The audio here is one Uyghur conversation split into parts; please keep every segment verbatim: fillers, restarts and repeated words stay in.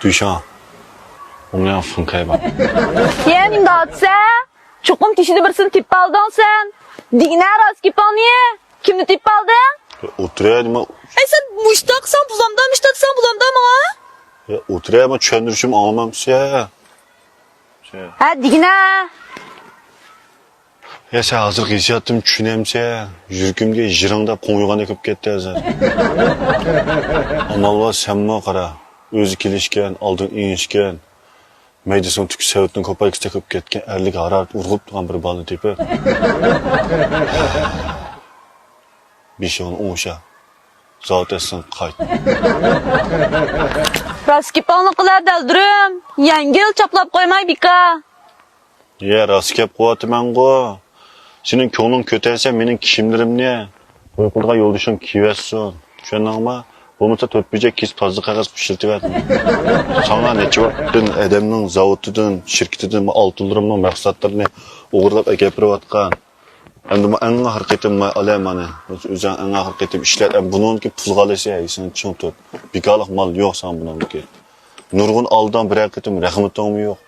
دوشاڭ. ئۇڭياڭ فېڭكەي بار. يەنى نېمە دەۋاتىسەن؟ چوقۇم تېشىدا بىرسىنى تېپىپ ئالدىڭ سەن. دېگىنە راست گېپىڭنى. كىمنى تېپىپ ئالدىڭ؟ ئولتۇرە نېمە؟ ئەي سەن مۇشتاقسەن، بۇلامدا مۇشتاقسەن، بۇلامدا ماڭا. ئولتۇرە، مەن چۈشەندۈرۈشۈم ئاڭلىمامسىز يا؟ ھە، دېگىنە. يا، سەن ھازىرقى ھېسسىياتتىن چۈشىنەمسەن؟ يۈرىكىمگە يىرىڭداپ قوڭغۇرىقى كىرىپ كەتتى ھازىر. ئامال بار، سەنمۇ قارا. ئۆزى كېلىشكەن، ئالدىن ئېڭىشكەن. مەيدىسىنىڭ تۈكى سەۋەتنىڭ كوپايكىسىدەك بولۇپ كەتكەن، ئەرلىك ھارارىتى ئۇرغۇپ تۇرغان بىر بالىنى تېپىپ، بېشىڭنى ئوڭشا. زاۋۇت ئەسلىڭگە قايت. راست گېپىڭنى قىلە، دەلدۈرۈم. يەڭگىل چاپلاپ قويماي، بىكا. يە، راست گەپ قىلىۋاتىمەنغۇ. سېنىڭ كۆڭلۈڭ كۆتەرسە مېنىڭ كىيىملىرىمنى توي قىلىدىغان يولدىشىڭ كىيىۋەتسۇن. چۈشەندىڭمۇ؟ بولمىسا تۆت بۇرجەك كېسىپ تازا قەغەز ئىشلىتىۋەت. ساڭا نەچچە ۋاقىتتىن ئادەمنىڭ زاۋۇتىدىن، شىركىتىدىن ئالتۇنلىرىمنىڭ مەھسۇلاتلىرىنى ئوغرىلاپ ئەكەپ بېرىۋاتقان. ئەمدى مانا ئەڭ ئاخىرقى قېتىم مانا ئالە مانا. ئۆزۈڭ ئەڭ ئاخىرقى قېتىم ئىشلەت. ئەمدى بۇنىڭدىكى پۇلغا ئالىسەن، ھەي سەن چىڭ تۇر. بىكارلىق مال يوق ساڭا بۇنىڭدىكى. نۇرغۇن ئالدىڭ، بىرەر قېتىم رەھمىتىڭمۇ يوق.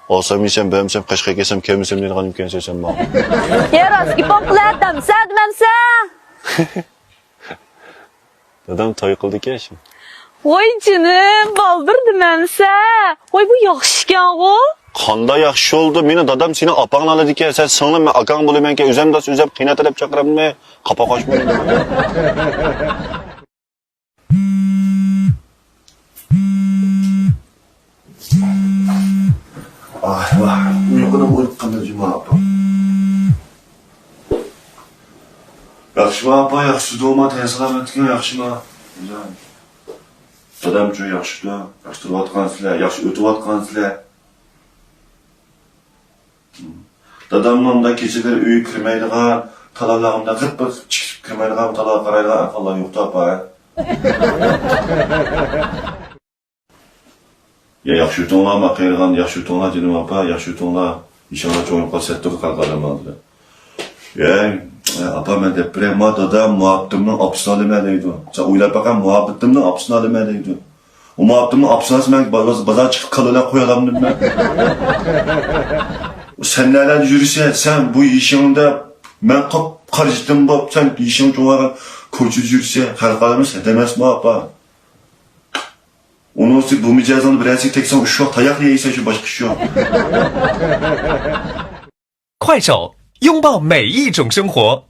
ئالسام يېسەم، بەرمىسەم قەشقەرگە كەلسەم، كەلمىسەم دەيدىغان ئىكەنسەن سەن ماڭا. يا راست گېپىڭ قىلە، دەمسە، دېمەمسە. دادام توي قىلدىكەن شۇ. ۋاي جېنىم، بالدۇر دېمەمسە. ۋاي بۇ ياخشى ئىكەنغۇ. قانداق ياخشى بولدى؟ مېنىڭ دادام سېنىڭ ئاپاڭنى ئالىدىكەن. سەن سىڭلىم، مەن ئاكاڭ بولىمەنكەن، ئۆزەم داس، ئۆزەم قىيناتا دەپ چاقىرامدىمەن؟ قاپاق ئاچمىدىم. ئاھ، ۋاھ، ئۇيقۇدىن ئويغاققاندا جۇما ئاپا. ياخشىما ئاپا، ياخشى تۇردۇڭما؟ تەن سالامەتلىكىڭ ياخشىما؟ دادامچۇ ياخشىدۇ؟ ياخشى تۇرۇۋاتقانسىلەر، ياخشى ئۆتۈۋاتقانسىلەر. داداممۇ مۇنداق كېچىلىرى ئۆيگە كىرمەيدىغان، تالالارغا مۇنداق غىپ-غىپ چىقىپ كىرمەيدىغان، تالاغا قارايدىغان ئەھۋاللار يوقتا ئاپا؟ يا، ياخشى ئۆتۈڭلارما قېرىغان، ياخشى ئۆتۈڭلار جېنىم ئاپا، ياخشى ئۆتۈڭلار. ئىنشاللا چوڭ يوقال سەتتۇر قالقان ئادەم ئالدىدا. يا، ئاپا، مەن دەپ بېرەي، ما دادام مۇھەببىتىمنىڭ ئاپىسىنى ئالىمەن دەيدۇ. سەن ئويلاپ باققان، مۇھەببىتىمنىڭ ئاپىسىنى ئالىمەن دەيدۇ. ئۇ مۇھەببىتىمنىڭ ئاپىسىنى ئالسا مەن باز-، بازار چىقىپ كاللا بىلەن قويالامدىم مەن. سەن نەلەردە يۈرىسەن، سەن بۇ يېشىڭدا مەن قاپ-قارا يېتىم بولۇپ، سەن يېشىڭ چوڭايغان كوچىدا يۈرىسەن، خەلق ئالىمى سەن ئەمەسمۇ ئاپا؟ ئۇنىڭ ئۈستىگە بۇ مىجەزىڭنى بىرەرسىگە تەگسەڭ، ئۈچ ۋاق تاياق يەيسەن، شۇ باشقا ئىش يوق. 快手，拥抱每一种生活。